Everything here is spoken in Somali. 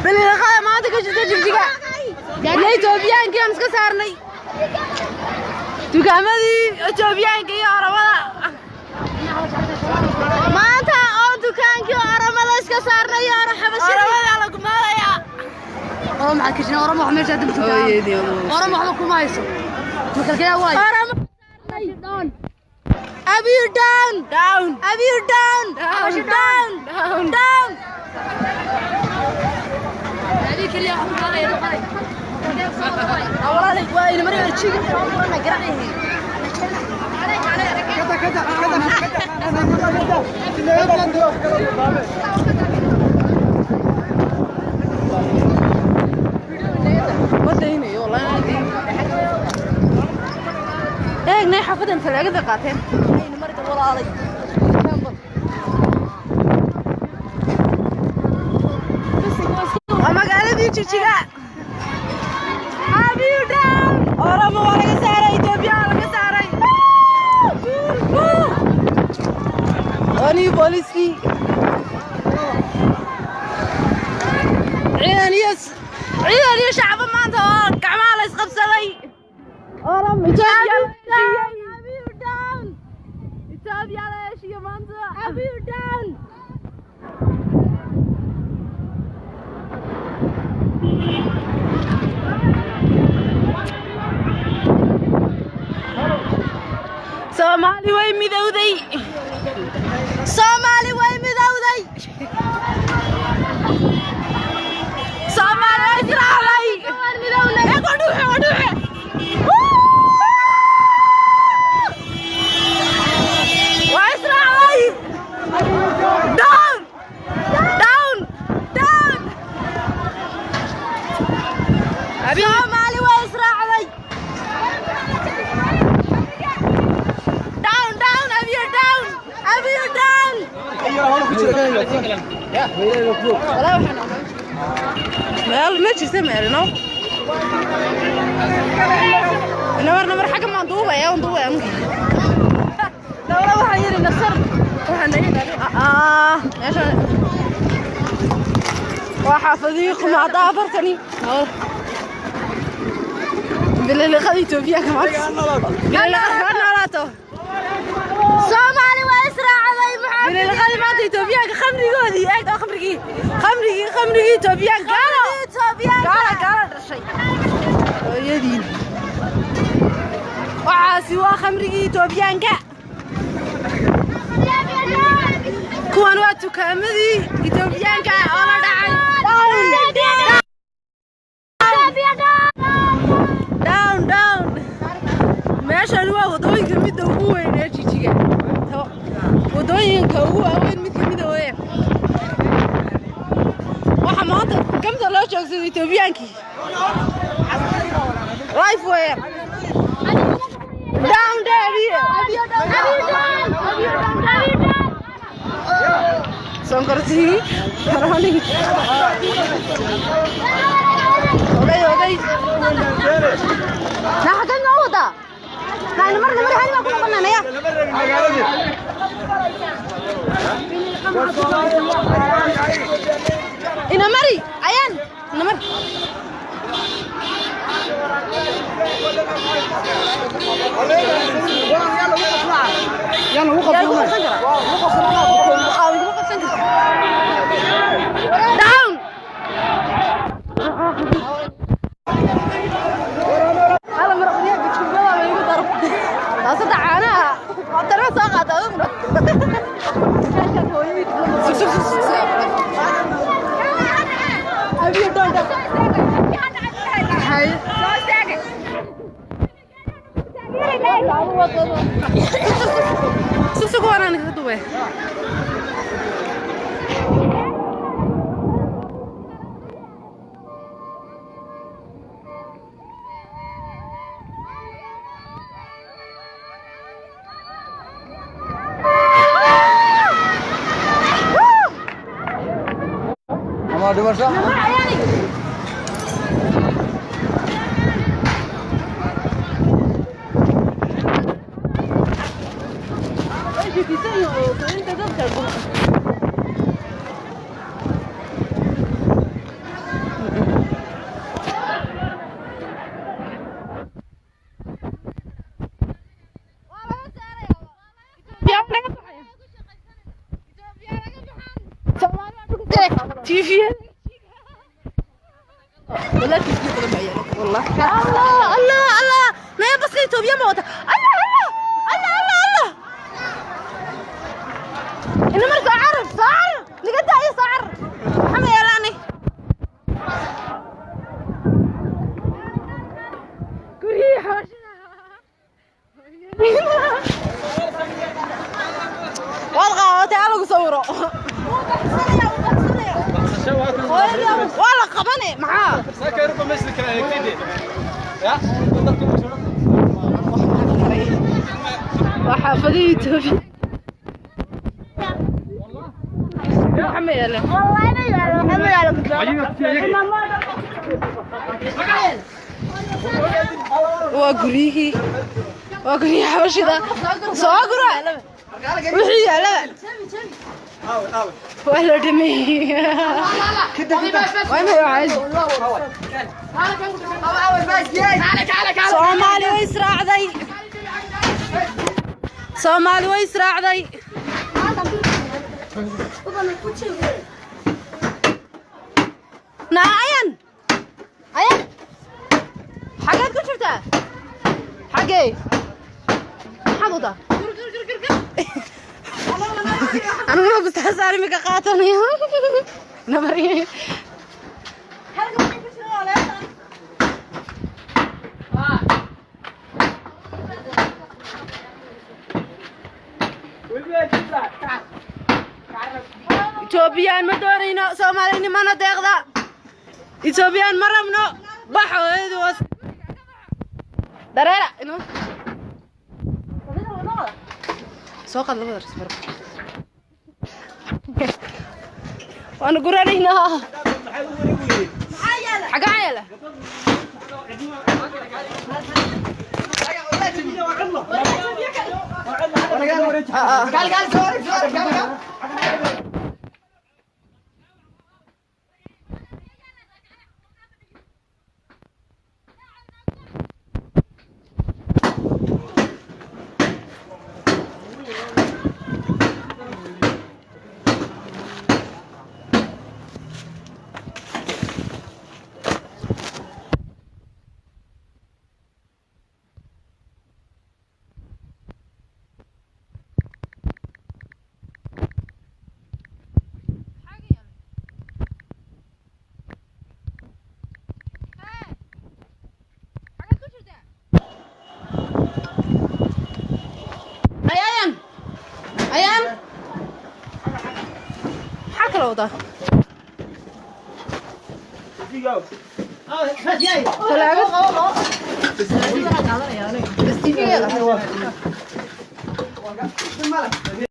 Bililiqada maanta ka jirta Jigjiga iyo Etoobiyaankii aan iska saarnay dukaamadii Etoobiyaanka iyo Oromada Maanta oo dukaankii Oromada iska saarnay iyo Xabashida. Oromada la gumaadaya. Oromo maxaa kishina? Oromo wax meesha hadda joogtaa. Oromo waxba kuma hayso. Makalkaya waay. Oromo Abiy down. Down. Abiy down. Down. Down. Down. Down. Adiga kaliya wax ku qalay qalay. Walaalay waa ina mari arjiga waxaan garanahay. Ma daynayo wallahi ma daynayo. Eegnay xaafadan talaagada qaateen. Ina mari walaalay. Waa magaaladii Jigjiga. Abiy down. Oromo waa laga saaray, Etoobiya waa laga saaray. Oni booliskii ciidan iyo shacbo maanta oo gacmaha la isqabsaday. Oromo Etoobiya la heshiiyey. Abiy down. Etoobiya la heshiiyey maanta. Abiy down. Soomaali way midowday. Soomaali way midowday. Soomaali way israacday. Waan midownay. Ee, godhuuxe, godhuuxe. Waa israacday. Down. Down. Down. Soomaali way israacday. Down, down, Abiy down. Abiy down. Meel ma jirta meel no. Namar namar xagga maan duubaya, waan duubaya. Dawla waxaan yiri nasar. Waxaan yiri meeshan waa xaafadihii qumaada afartani. Bililiqada Itoobiyaanka maanta. Bililiqada ha noolaato. Soomaali way israacday. Maxaa Bililiqadii maanta Itoobiyaanka khamrigoodii eeg oo khamrigii khamrigii khamrigii Itoobiyaanka gaalo Etoobiyaanka. Gaala gaala dhashay hooyadiin. Waxaasi waa khamrigii Itoobiyaanka. Kuwan waa dukaamadii Itoobiyaanka oo la dhacay. Down, down, down. Meeshan waa wadooyinka midda ugu weyn ee Jijiga. Wadooyinka ugu waaweyn mid kamida weeyaan. Waxa maanta gamta loo joogsaday Itoobiyaankii life weeyaan. Down there here. Sonkortii running. Ogay ogay na xaggan noo wadaa na mar namar hani baan ku noqonanaya. Ina mari ayaan namar. Yaa lagu Yaa lagu qabsan. qabsan karaa. Aa, lagu qabsan karaa. Down. Hala mar qoriya bijkuulada ba igu daro. Taasada caanaha. Haddana soo qaata aduguna. Sug sug sug sug. Abiyo down down. Hay. Sug sug waan ka duubay. Ama dhimasho. Way shakisan yihiin oo inta dadka TV والله TV badan baa yaala والله الله الله الله ما بس Itoobiya ma wata الله الله الله الله الله إنه mar soo caraf soo caraf naga daayo soo caraf maxaa ma yeelaanay gurigii xabashida waad qaadatay ha lagu sawiro waa la qabane maxaa waa xaafadihii Itoobiya waxa ma yeelan waa guryihii waa guryihii xabashida soo gura wixii yaalaba waa la dhameeyey waa imay caadi Soomaali way israacday Soomaali way israacday naa ayan ayan xageed ku jirtaa xagee maxaad wadaa aniguna bustaasaar imika qaatanayo namari Itoobiyaan ma doonayno Soomaalinimana deeqda Itoobiyaan ma rabno baxoodu was dareera inoo soo qaad labada ris mar waanu guranaynaa xagaa yaala Ayaan ayaan maxaa kala wadaa talaagada